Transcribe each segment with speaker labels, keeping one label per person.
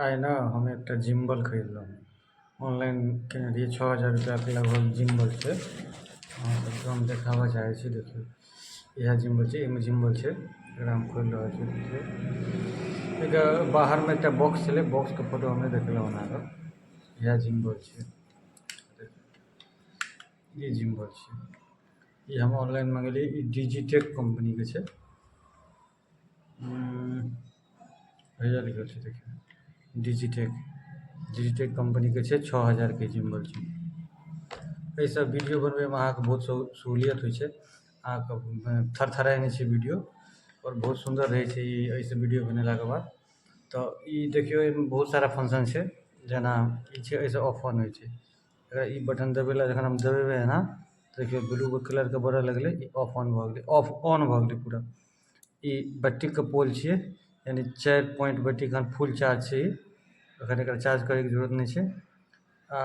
Speaker 1: आइ ने हम एकटा जिम्बल खरीदलहुँ। ऑनलाइन केने रहियै। 6000 रुपैआके लगभग जिम्बल छै। अहाँ सबके हम देखाबऽ चाहै छी। देखियौ, इएह जिम्बल छै। एहिमे जिम्बल छै, एकरा हम खोलि रहल छी। देखियौ, एकर बाहरमे एकटा बॉक्स छलै, बॉक्सके फोटो हम नहि देखेलहुँ अहाँके। इएह जिम्बल छै। ई जिम्बल छै, ई हम ऑनलाइन मंगेलियै। ई डिजिटेक कम्पनीके छै। भैया लिखल छै, देखियौ, डिजिटेक। डिजिटेक कम्पनीके छै। 6000के जिम्बल छै। एहिसँ वीडियो बनबैमे अहाँके बहुत सहूलियत होइ छै। अहाँके थरथराइ नहि छै वीडियो आओर बहुत सुन्दर रहै छै ई एहिसँ वीडियो बनेलाके बाद। तऽ ई देखियौ, एहिमे बहुत सारा फंक्शन छै। जेना ई छै, एहिसँ ऑफ ऑन होइ छै। एकरा ई बटन दबेला, जखन हम दबेबै एना, देखियौ, ब्लू कलरके बरऽ लगलै। ई ऑफ ऑन भऽ गेलै, ऑफ ऑन भऽ गेलै पूरा। ई बैटरीके पोल छियै, यानि 4 पॉइंट बैटरी एखन फुल चार्ज छै। ई एखन एकरा चार्ज करैके जरूरत नहि छै। आ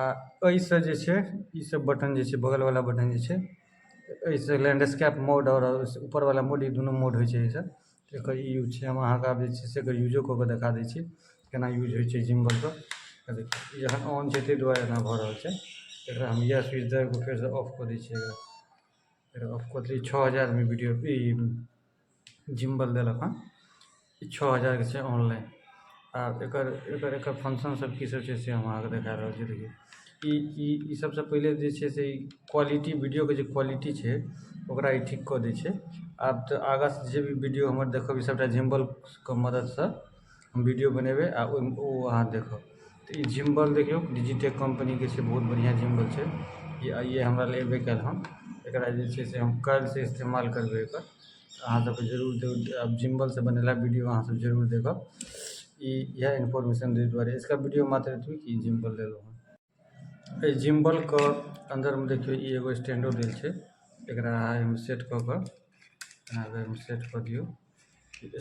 Speaker 1: एहिसँ जे छै, ई सब बटन जे छै, बगलवला बटन जे छै, एहिसँ लैंडस्केप मोड आओर ऊपरवला मोड, ई दुनू मोड होइ छै एहिसँ। एकर ई यूज छै। हम अहाँके आब जे छै से एकर यूजो कऽ कऽ देखा दै छी, केना यूज होइ छै जिम्बलके। देखियौ, ई जखन ऑन छै, ताहि दुआरे एना भऽ रहल छै। एकरा हम इएह स्विच दबाबि कऽ फेरसँ ऑफ कऽ दै छियै। एकरा एकरा ऑफ कऽ देलियै। 6000मे वीडियो ई जिम्बल देलक हँ। ई 6000के छै ऑनलाइन। आब एकर एकर एकर फंक्शन सब की सब छै, से हम अहाँके देखा रहल छी। देखियौ, ई ई ई सबसँ पहिले जे छै से ई क्वालिटी, वीडियोके जे क्वालिटी छै, ओकरा ई ठीक कऽ दै छै। आब तऽ आगाँ जे भी वीडियो हमर देखब, ई सबटा जिम्बलके मददसँ हम वीडियो बनेबै आ ओहि ओ अहाँ देखब। तऽ ई जिम्बल देखियौ, डिजिटेक कम्पनीके छै। बहुत बढ़िआँ जिम्बल छै ई। आइए हमरा लग एबे कयल हन। एकरा जे छै से हम काल्हिसँ इस्तेमाल करबै एकर। अहाँ सबके जरूर आब जिम्बलसँ बनेला वीडियो अहाँ सब जरूर देखब। ई इएह इन्फॉर्मेशन दै दुआरे इसका वीडियो मात्र एतबी कि जिम्बल लेलहुँ हँ। एहि जिम्बलके अन्दरमे देखियौ, ई एगो स्टैंडो देल छै। एकरा अहाँ एहिमे सेट कऽ कऽ एना कऽ एहिमे सेट कऽ दियौ,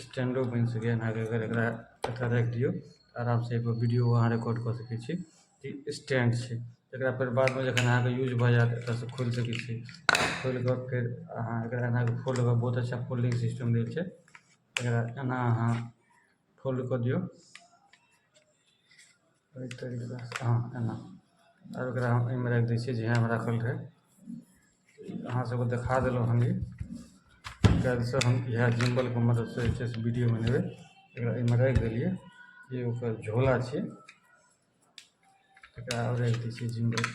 Speaker 1: स्टैंडो बनि सकैए। एना कऽ अगर एकरा एतऽ राखि दियौ, आरामसँ एहिपर वीडियो अहाँ रिकॉर्ड कऽ सकै छी। ई स्टैंड छै। एकरा फेर बादमे जखन अहाँके यूज भऽ जायत, एतऽसँ खोलि सकै छी। खोलि कऽ फेर अहाँ एकरा एना कऽ फोल्ड कऽ, बहुत अच्छा फोल्डिंग सिस्टम देल छै। एकरा एना अहाँ फोल्ड कऽ दियौ एहि तरीकासँ, हँ, एना। आब एकरा हम एहिमे राखि दै छियै, जहियामे राखल रहै। अहाँ सबके देखा देलहुँ हन। ई काल्हिसँ हम इएह जिम्बलके मददसँ जे छै से वीडियो बनेबै। एकरा एहिमे राखि देलियै। ई ओकर झोला छै। एकरा आब राखि दै छियै जिम्बल।